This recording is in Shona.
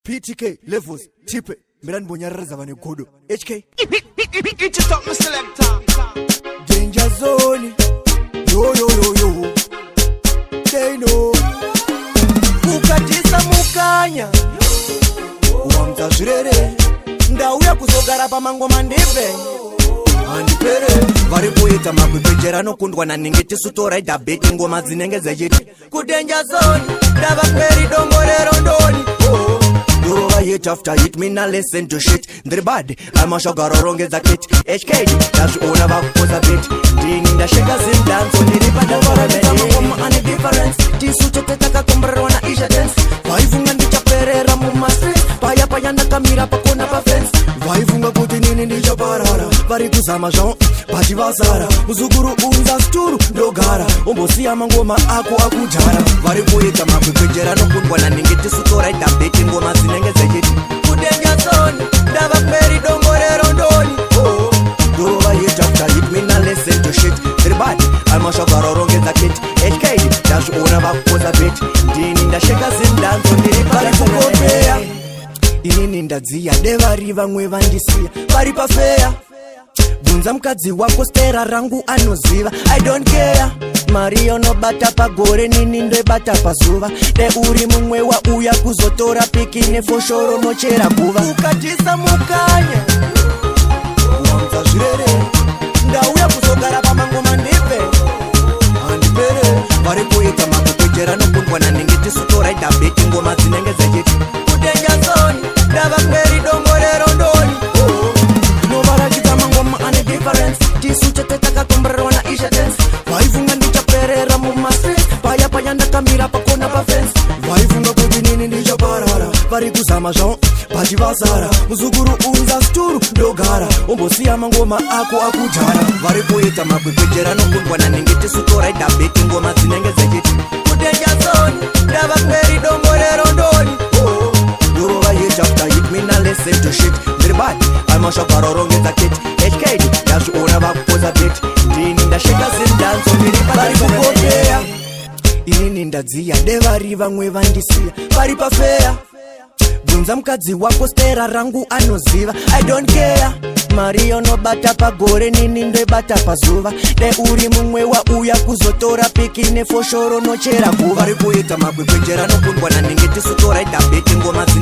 PTK Levels Tipe mira ndimbonyararidza vane godo HK. It is up, my selector. Danger zone, yo yo yo yo, they know. Ukatisa mukanya wamza zvirere, ndauya kuzogara pamangoma ndibve handipere. Vari kuita makwikwijera anokundwa naningi, tisu toraida beti ngoma dzinenge dzechiti kudanger zone, ndava kweri dongorero ndoni. Oh. Ndorova hit after hit, mina listen to shit. Ndiri bad amashogaro rongedza kit HK, ndazviona vakupoza bit. Ndini ndasheka Zimdancehall, ndiri padamangoma ane difference. Tisu chete takakomborerwa naIsha Dance. Vaifunga ndichaperera mumastreets, paya paya ndakamira pakona pafence. Vaifunga kuti nini ndichaparara, vari kuzama zvavo pachivasara. Muzukuru unza sturu ndogara, umbosiya mangoma ako akudhara. Vari kuita makwikwijera nokundwa naningi, tisu toraida beti ngoma dzinenge dzechiti kudanger zone, ndava kweri dongorero ndoni. Oh. Ndorova hit after hit, mina listen to shit. Ndiri bad amashogaro rongedza kit HK, ndazviona vakupoza bit. Ndini ndasheka Zimdancehall, ndiri vari kukopeya. Inini ndadziya devari, vamwe vandisiya vari pafeya. Bvunza mukadzi wako stera rangu anoziva. I don't care mari yonobata pagore, nini ndoibata pazuva. Deuri mumwe wauya kuzotora piki nefoshoro nochera guva. Ukatisa mukanya wamza zvirere, ndauya kuzogara pamangoma ndibve handipere. Vari kuita makukwejera nokundwa naningi, tisu toraida beti ngoma dzinenge dzechiti kudanger zone, ndava kweri dongorero ndoni. Oh. Ndinovarakidza mangoma ane difference. Tisu chete takakomborerwa naIsha Dance. Vaifunga ndichaperera mumastreets, paya paya ndakamira pakona pafence. Vaifunga kuti nini ndichaparara, vari kuzama zvavo pachivasara. Muzukuru unza sturu ndogara, umbosiya mangoma ako akudhara. Vari kuita makwikwijera nokundwa naningi, tisu toraida beti ngoma dzinenge dzechiti kudanger zone, ndava kweri dongorero ndoni. Oh. Ndorova hit after hit, mina listen to shit. Ndiri bad amashogaro rongedza kit HK, ndazviona vakupoza bit. Ndini ndasheka Zimdancehall, ndiri vari kukopeya. Inini ndadziya devari, vamwe vandisiya vari pafeya. Bvunza mukadzi wako stera rangu anoziva. I don't care mari yonobata pagore, nini ndoibata pazuva. Deuri mumwe wauya kuzotora piki nefoshoro nochera guva. Vari kuita makwikwijera nokundwa naningi, tisu toraida beti ngoma dzinenge